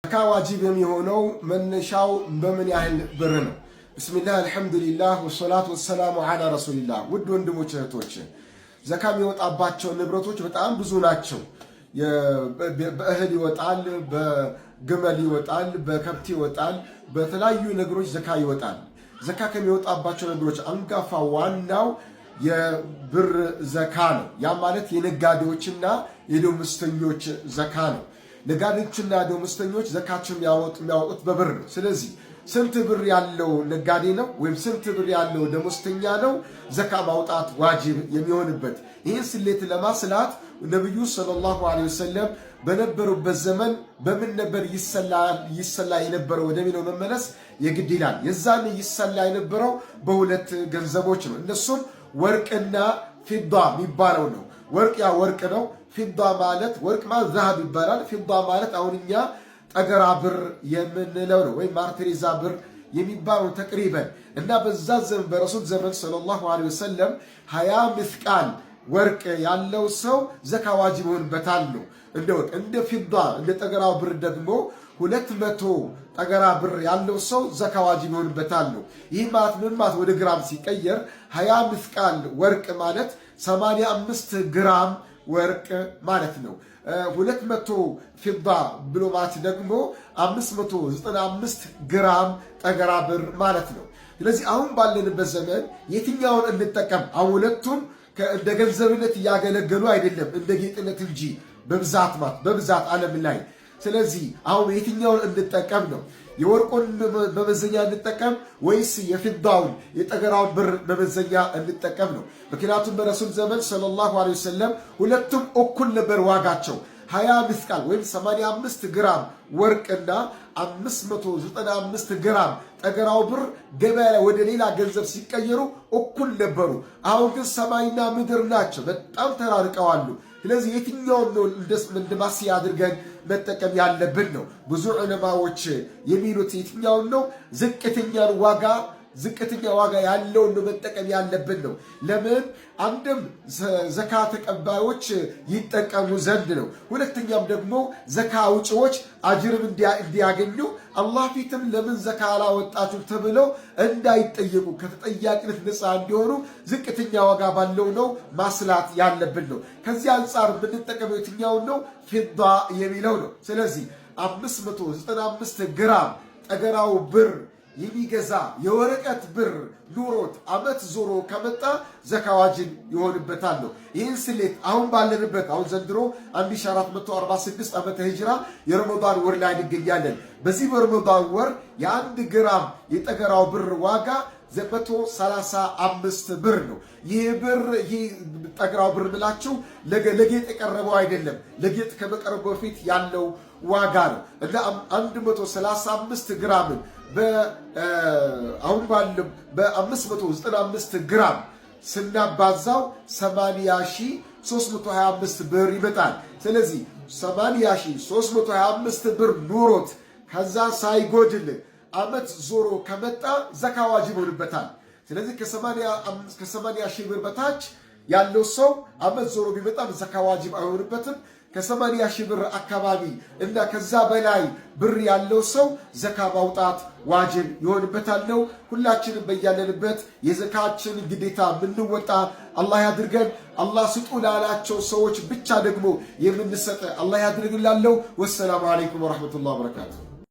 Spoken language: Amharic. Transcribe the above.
ዘካ ዋጅብ የሚሆነው መነሻው በምን ያህል ብር ነው? بسم الله الحمد لله والصلاة والسلام على رسول الله። ውድ ወንድሞች እህቶች፣ ዘካ የሚወጣባቸው ንብረቶች በጣም ብዙ ናቸው። በእህል ይወጣል፣ በግመል ይወጣል፣ በከብት ይወጣል፣ በተለያዩ ነገሮች ዘካ ይወጣል። ዘካ ከሚወጣባቸው ነገሮች አንጋፋ ዋናው የብር ዘካ ነው። ያ ማለት የነጋዴዎችና የደሞዝተኞች ዘካ ነው። ነጋዴዎችና ደሞዝተኞች ዘካቸውን የሚያወጡት በብር ነው። ስለዚህ ስንት ብር ያለው ነጋዴ ነው ወይም ስንት ብር ያለው ደሞዝተኛ ነው ዘካ ማውጣት ዋጅብ የሚሆንበት? ይህን ስሌት ለማስላት ነቢዩ صلى الله عليه وسلم በነበሩበት ዘመን በምን ነበር ይሰላ የነበረው ወደሚለው መመለስ የግድ ይላል። የዛን ይሰላ የነበረው በሁለት ገንዘቦች ነው። እነሱም ወርቅና ፊዳ የሚባለው ነው። ወርቅ ያ ወርቅ ነው። ፊዳ ማለት ወርቅ ማለት ذهب ይባላል። ፊዳ ማለት አሁን እኛ ጠገራ ብር የምንለው ነው፣ ወይም ማርትሬዛ ብር የሚባለው تقريبا። እና በዛ ዘመን በረሱል ዘመን صلى الله عليه وسلم 20 مثقال ወርቅ ያለው ሰው ዘካ ዋጅብ ይሆንበታል ነው። እንደ ወርቅ እንደ ፊዳ እንደ ጠገራው ብር ደግሞ 200 ጠገራ ብር ያለው ሰው ዘካ ዋጅብ ይሆንበታል ነው። ይህ ማለት ምን ማለት ወደ ግራም ሲቀየር 20 مثقال ወርቅ ማለት 85 ግራም ወርቅ ማለት ነው። 200 ፊዳ ብሎ ማለት ደግሞ 595 ግራም ጠገራ ብር ማለት ነው። ስለዚህ አሁን ባለንበት ዘመን የትኛውን እንጠቀም? አሁን ሁለቱም እንደ ገንዘብነት እያገለገሉ አይደለም፣ እንደ ጌጥነት እንጂ በብዛት ማለት በብዛት ዓለም ላይ። ስለዚህ አሁን የትኛውን እንጠቀም ነው? የወርቁን መመዘኛ እንጠቀም ወይስ የፊዳውን የጠገራውን ብር መመዘኛ እንጠቀም ነው? ምክንያቱም በረሱል ዘመን صلى الله عليه وسلم ሁለቱም እኩል ነበር ዋጋቸው። 20 مثقال ወይም 85 ግራም ወርቅና 595 ግራም ጠገራው ብር ገበያ ላይ ወደ ሌላ ገንዘብ ሲቀየሩ እኩል ነበሩ። አሁን ግን ሰማይና ምድር ናቸው፣ በጣም ተራርቀዋሉ። ስለዚህ የትኛውን ነው እንደ ማስያ አድርገን መጠቀም ያለብን ነው። ብዙ ዑለማዎች የሚሉት የትኛውን ነው? ዝቅተኛን ዋጋ ዝቅተኛ ዋጋ ያለውን ነው መጠቀም ያለብን ነው። ለምን? አንድም ዘካ ተቀባዮች ይጠቀሙ ዘንድ ነው። ሁለተኛም ደግሞ ዘካ አውጪዎች አጅርም እንዲያገኙ አላህ ፊትም ለምን ዘካ አላወጣችሁ ተብለው እንዳይጠየቁ ከተጠያቂነት ነፃ እንዲሆኑ ዝቅተኛ ዋጋ ባለው ነው ማስላት ያለብን ነው። ከዚህ አንጻር የምንጠቀመው የትኛውን ነው? ፊዳ የሚለው ነው። ስለዚህ 595 ግራም ጠገራው ብር የሚገዛ የወረቀት ብር ኑሮት አመት ዞሮ ከመጣ ዘካ ዋጅብ ይሆንበታል ነው። ይህን ስሌት አሁን ባለንበት አሁን ዘንድሮ 1446 ዓመተ ሂጅራ የረመዳን ወር ላይ እንገኛለን። በዚህ በረመዳን ወር የ1 ግራም የጠገራው ብር ዋጋ 135 ብር ነው። ይህ ብር ይህ ጠገራው ብር ምላችሁ ለጌጥ የቀረበው አይደለም። ለጌጥ ከመቀረቡ በፊት ያለው ዋጋ ነው እና 135 ግራምን አሁን ባለው በ595 ግራም ስናባዛው 80,325 ብር ይመጣል። ስለዚህ 80,325 ብር ኑሮት ከዛ ሳይጎድል አመት ዞሮ ከመጣ ዘካ ዋጅብ ይሆንበታል። ስለዚህ ከ80 ሺህ ብር በታች ያለው ሰው አመት ዞሮ ቢመጣም ዘካ ዋጅብ አይሆንበትም። ከ80 ሺህ ብር አካባቢ እና ከዛ በላይ ብር ያለው ሰው ዘካ ማውጣት ዋጅብ ይሆንበታል ነው። ሁላችንም በያለንበት የዘካችን ግዴታ የምንወጣ አላህ ያድርገን። አላህ ስጡ ላላቸው ሰዎች ብቻ ደግሞ የምንሰጥ አላህ ያድርግን። ላለው والسلام عليكم ورحمة الله وبركاته።